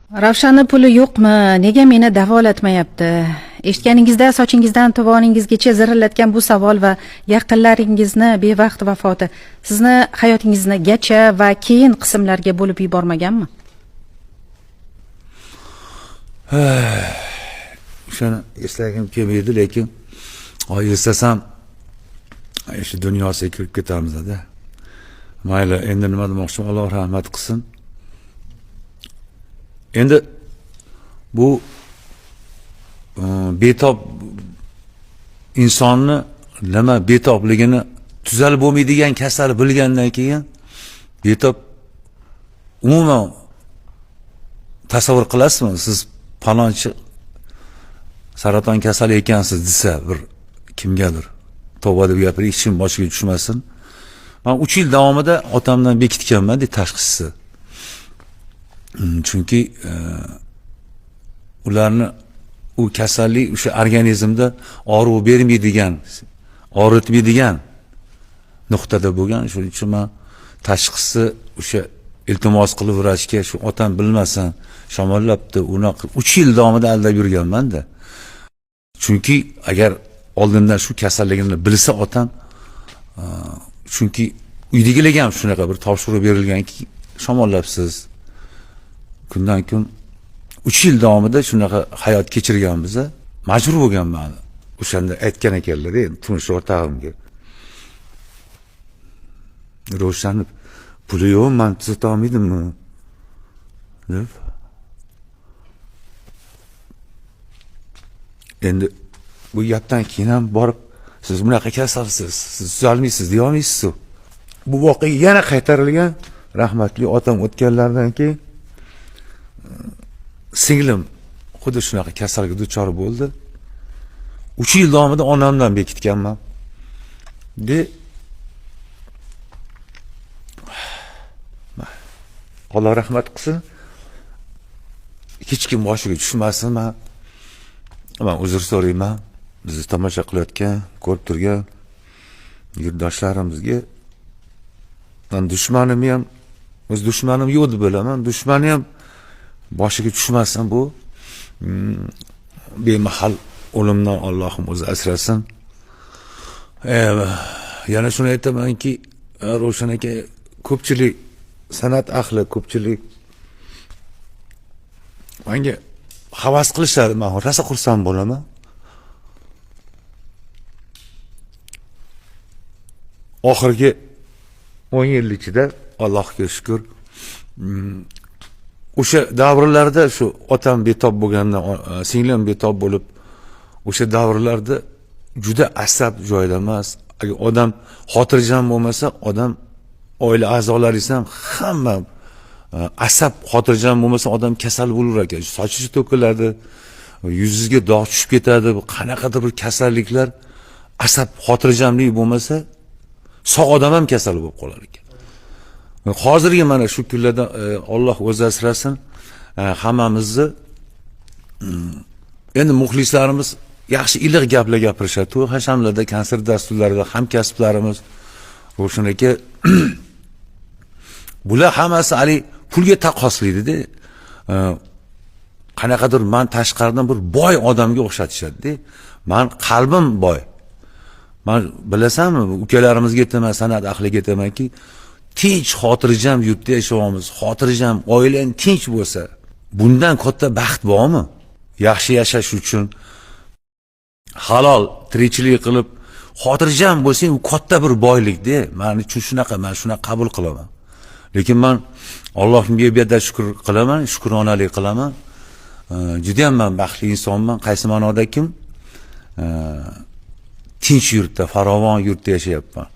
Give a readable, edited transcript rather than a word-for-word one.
Ravshanni puli yo'qmi? Nega meni davolatmayapti? Eshitganingizda sochingizdan tovoningizgacha zirillatgan bu savol va yaqinlaringizni bevaqt vafoti sizni hayotingizni gacha va keyin qismlarga bo'lib yubormaganmi? O'shani eslagim kelmaydi, lekin eslasam shu dunyosiga kirib ketamizda. Mayli, endi nima demoqchiman, Alloh rahmat qilsin. Endi bu betob insonni nima betobligini, tuzalib bo'lmaydigan kasal bilgandan keyin betob umuman tasavvur qilasizmi? Siz palonchi saraton kasali ekansiz desa bir kimgadir, tavba deb gapiring, hech kim boshiga tushmasin. Man 3 yil davomida otamdan bekitganman tashxisni. Chunki ularni u kasallik o'sha organizmda og'riq bermaydigan, og'ritmaydigan nuqtada bo'lgan. Shuning uchun man tashxisni o'sha iltimos qilib vrachga, shu otam bilmasin, shamollabdi, unaqa 3 yil davomida aldab yurganman-da. Chunki agar oldindan shu kasalligini bilsa otam, chunki uydagilarga ham shunaqa bir topshiriq berilganki, shamollabsiz. Kundan kun 3 yil davomida shunaqa hayot kechirganmiz. Majbur bo'lganman. O'shanda aytgan ekanlar, turmush o'rtog'imga. Ravshanni puli yo'q, man tuzata olmaydimmi? Deb. Endi bu gapdan keyin ham borib, siz bunaqa kasalsiz, siz tuzalmaysiz deya olmaysiz. Bu voqea yana qaytarilgan rahmatli otam o'tganlaridan keyin singlim xuddi shunaqa kasalga duchor bo'ldi. 3 yil davomida onamdan bekitganman. De Alloh rahmat qilsin. Hech kim boshiga tushmasin. Man uzr so'rayman. Bizni tomosha qilayotgan, ko'rib turgan yurtdoshlarimizga. Man dushmanimni ham, o'z dushmanim yo'q deb bilaman. Dushmani ham boshiga tushmasin bu. Bemahal o'limdan Allohim o'zi asrasin. Yana shuni aytamanki, Ravshan aka, ko'pchilik san'at ahli, ko'pchilik menga havas qilishadi, men rosa xursand bo'laman. Oxirgi 10 yil ichida Allohga shukr, o'sha davrlarda shu otam betob bo'lganda, singlim betob bo'lib, o'sha davrlarda juda asab joyida emas. Agar odam xotirjam bo'lmasa, odam oila a'zolaringiz ham hamma asab xotirjam bo'lmasa odam kasal bo'lar ekan. Sochi to'kiladi, yuzingizga dog' tushib ketadi, qanaqadir bir kasalliklar, asab xotirjamlik bo'lmasa sog' odam ham kasal bo'lib qolar ekan. Hozirgi mana shu kunlarda Alloh o'zi asrasin hammamizni. Endi muxlislarimiz yaxshi iliq gaplar gapirishadi. To'y hashamlarda, konsert dasturlarida hamkasblarimiz Ravshan aka bular hammasi hali pulga taqqoslaydi-da. Qanaqadir man tashqaridan bir boy odamga o'xshatishadi-da. Man qalbim boy. Man bilasanmi, ukalarimizga aytaman, san'at ahliga aytamanki, tinch, xotirjam yurtda yashayapmiz, xotirjam, oilang tinch bo'lsa, bundan katta baxt bormi? Yaxshi yashash uchun halol tirikchilik qilib, xotirjam bo'lsang, u katta bir boylik-da. Men uchun shunaqa, men shunaqa qabul qilaman. Lekin men Allohga bu yerda shukr qilaman, shukronalik qilaman. Juda ham men baxtli insonman, qaysi ma'noda kim? Tinch yurtda, farovon yurtda yashayapman.